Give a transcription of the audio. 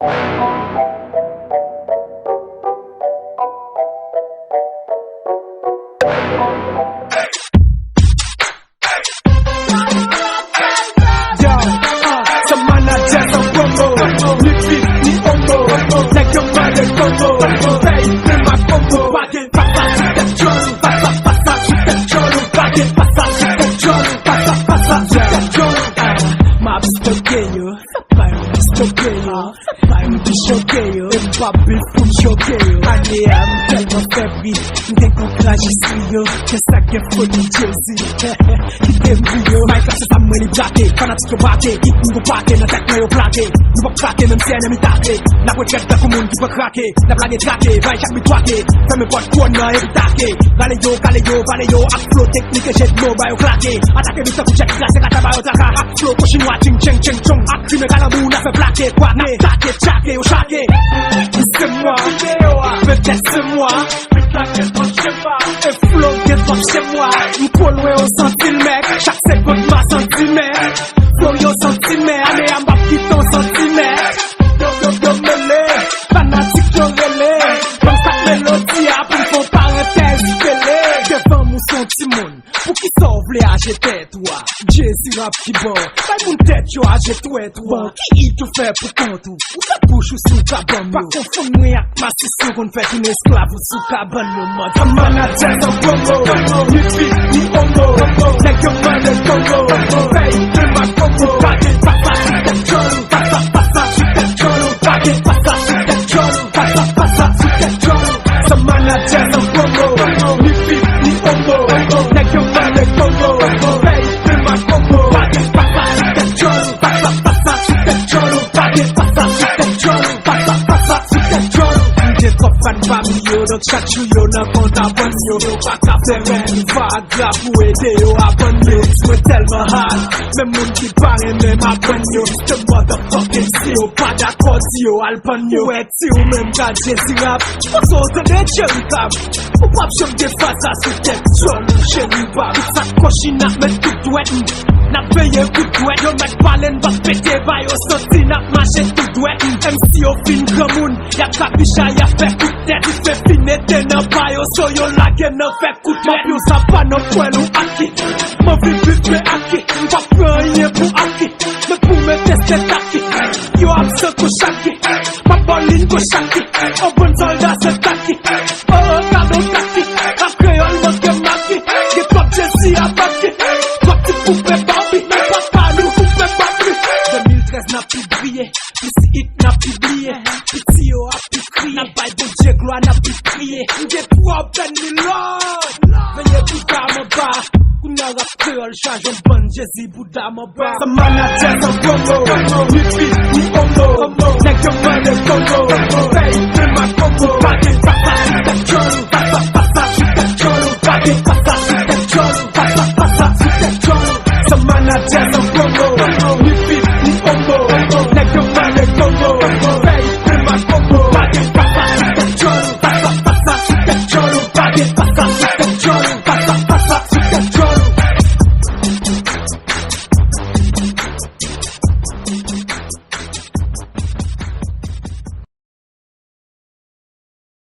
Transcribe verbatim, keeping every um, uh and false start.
Yo, uh, se manadjè san pwopo. Ni pis, ni opo. Nèg yo mande koko. Fèy, fè ma koko. Pa gen pasa sou tèt djòl ou. Pasa, pasa sou tèt djòl ou. Pa gen pasa sou tèt djòl ou. Pasa, pasa sou tèt djòl ou. M ap stoke yo. Sa pa yon stoke yo. M pi choke yo, e m p ap bif pou m choke yo. Ane a, m tèlman fè bri, m gen kontra jis ri yo. Gen sa k gen foli Jezi, kite m ri yo. Mike la se sa m mwen li brake, fanatik yo bake, hit m gon pake, nan tèt mwen yo plake. Nou p ap krake, menm si ènmi take. N ap retrèt tankou moun ki pran krake, n ap lage trake, bay chak bit twake. Fèmen pòt twòn nan epi take. Rale yo, kale yo, vale yo, ak flo teknik e jèt dlo, ba yo klake. Atake bit tankou chèk trase, kata ba yo traka. Ak flo kò chinwa, ching, cheng, cheng, chong. Ak krimen kalanbou, n ap fè plake, kwake. N ap take, tchake, yo chake. Se mwa, petèt se mwa. E flo gen twòp se mwa. M pwolwe yo santi l mèg. Chak segonn m a santi mèg. Flo yo santi mèg. Ane a m p ap kite w santi mèg. Yo, yo, yo mele. Fanatik yo rele. Ban m stat melodi a pou m fè yon parantèz pele. Devan m ou se yon timoun. Poukisa w vle aje tèt ou a? Jezi rap ki ba w. Bay moun tèt yo aje twèt ou a. Ki hit ou fè pou kont ou? Ou fè bouch ou si w ka ban m yo. Pa konfonn mwen ak masisi w konn fè tounen esklav ou sou kabann yo, mòd. Sa manadjè san pwopo. Ni pis, ni opo. Nèg yo mande koko. Fèy, fè ma koko. Pa gen pasa sou tèt djòl ou. Pasa, pasa sou tèt djòl ou. Pa gen pasa sou tèt djòl ou. Pasa, pasa sou tèt djòl ou. Sa manadjè san pwopo. Ni pis, ni opo. Nèg yo mande koko. Fèy, fè ma koko. Pa gen pasa sou tèt djòl ou. Pasa, pasa sou tèt djòl ou. Pa gen pasa sou tèt djòl ou. Pasa, pasa sou tèt djòl ou. M gen twòp fan pami yo, donk chak jou yo nan kont a bann yo. Yo pa ka fè menm vag la pou ede yo aprann yo. Mwen tèlman hard, menm moun ki pa renmen m aprann yo. The motherfucking si yo pa dakò, di yo al pann yo. Ou wè ti ou menm gad Jezi rap. Panse w tande Jerry Cab. Ou p ap janm gen faza sou tèt djòl ou cheri bab. Tout sa k kòchina met tout dwèt. N ap veye kout dwèt. Yo mèt pale n p ap pete ba yo santi n ap mache tout dwèt. Menm si yo fin granmoun, y ap kabicha, y ap fè kout tèt. Dife fin ete nan ba yo, so yo lage nan fè kout tèt. M ap yon sapa nan pwèl ou aki. M anvi viv men aki. M p ap pran anyen pou aki. Men pou mete se taki. Yo ap san kou chaki. M ap bòlin kou chaki. An bann sòlda se taki. Oh, oh, gade w taki. Rap kreyòl manke maki. Gen twòp Jezi a baki. Twòp ti poupe Barbie. Men papa nou koupe papi. De mil trèz n ap pi briye. Plis hit n ap pibliye. Piti yo ap pi kriye. N ap bay Bondye glwa, n ap pi priye. M gen twòp ènmi lòd. Veye bouda m anba. Kounye a rap kreyòl chaje yon bann Jezi bouda m anba. Sa manadjè san pwopo. Ni pis, ni opo. Nèg yo mande koko. Fèy, fè ma koko. Pa gen pasa sou tèt djòl ou. Pasa, pasa sou tèt djòl ou. Pa gen pasa sou tèt djòl ou. Pasa, pasa sou tèt djòl ou. Sa manadjè san pwopo.